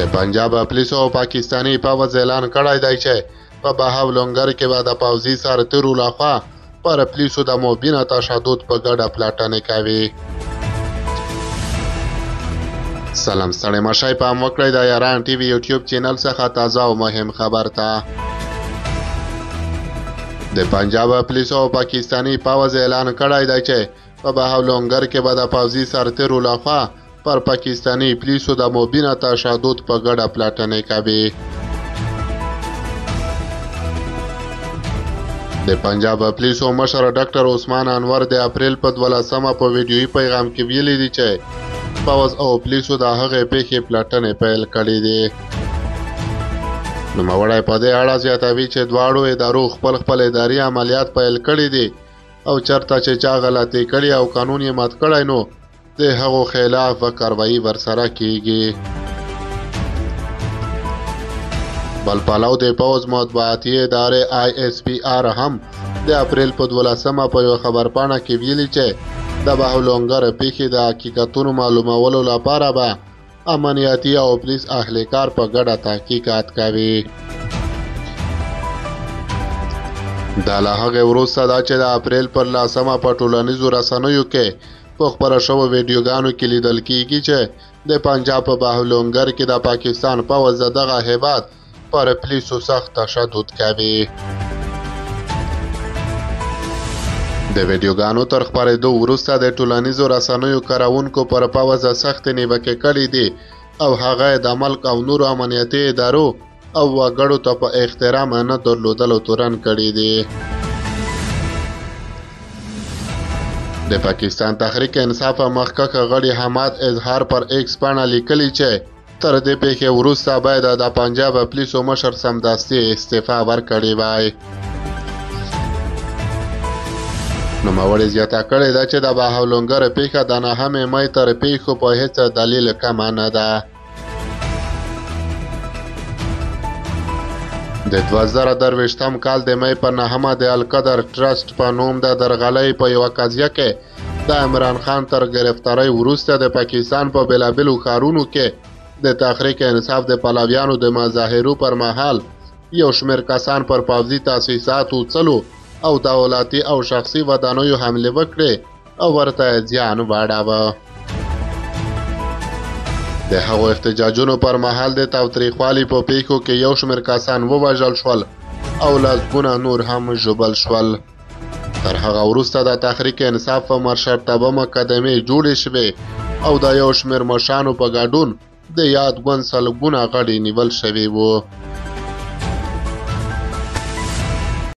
د پنجاب پولیسو او پاکستاني پوځ اعلان کړی دی چې په بهاولنګر کې به د پوځي سرتېرو لخوا پر پولیسو د مبینه تشدد په ګډه پلټنې کوي. سلام، ستړی مشئ، پام وکړئ د یاران ټي وي یوټیوب چینل څخه تازه او مهم خبر ته. د پنجاب پولیسو او پاکستاني پوځ اعلان کړی دی چې په بهاولنګر کې به د پوځي سرتېرو لخوا پر پاکستاني پولیسو د مبینه تشدد په ګډه پلټنې کوي. د پنجاب پولیسو مشر ډاکټر عثمان انور د اپریل په 12مه په ویډیويي پیغام کې ویلي دي چې پوځ او پولیسو د هغې پیښې پلټنې پیل کړې دي. نوموړی په دې اړه زیاتوي چې دواړو ادارو خپل خپل اداري عملیات پیل کړي دي او چرته چې چا غلطي کړې او قانون یې مات کړی نو د هغو خلاف به کاروایی ورسره کیږي. بل پلو د پوځ مطبوعاتي ادارې آی اس پي آر هم د اپریل په 12مه په یوه خبرپاڼه کې ویلي چې د بهولونګر پیښې د حقیقتونو معلومولو لپاره به امنیتي او پولیس اهلکار په ګډه تحقیقات کوي. دا له هغې وروسته ده چې د اپریل پر 10مه په ټولنیزو رسنیو کې په خپره شوو ویډیوګانو کې لیدل کیږي چې د پنجاب په بهولونګر کې د پاکستان پوځ د دغه هېواد پر پولیسو سخت تشدد کوي. د ویډیوګانو تر خپرېدو وروسته د ټولنیزو رسنیو کاروونکو پر پوځ سختې نیوکې کړې دي او هغه یې د ملک او نورو امنیتي ادارو او وګړو ته په احترام نه درلودلو تورن کړي دي. د پاکستان تحریک انصاف مخکښ غړي حماد اظهار پر ایکس پاڼه لیکلي چې تر دې پیښې وروسته باید د پنجاب پولیسو مشر سمدستي استعفا ورکړې وای. نوموړي زیاته کړې ده چې د بهاولنګر پیښه د 9 مې تر پیښو په هیڅ دلیل کمه نه ده. د 2023 کال د مې په 9مه د القدر ټرسټ په نوم د درغلۍ په یوه قضیه کې د عمران خان تر ګرفتارۍ وروسته د پاکستان په بېلابېلو ښارونو کې د تحریک انصاف د پلویانو د مظاهرو پر مهال یو شمېر کسان پر پوځي تاسیساتو، څلو او دولتي او شخصي ودانیو حملې وکړې او ورته یې زیان واړاوه. د هغو احتجاجونو پر مهال د تاوتریخوالي په پیښو کې یو شمېر کسان ووژل شول او لسګونه نور هم ژوبل شول. تر هغه وروسته د تحریک انصاف په مشرتابه مقدمې جوړې شوې او د یو شمېر مشرانو په ګډون د یاد ګوند سلګونه غړي نیول شوي وو.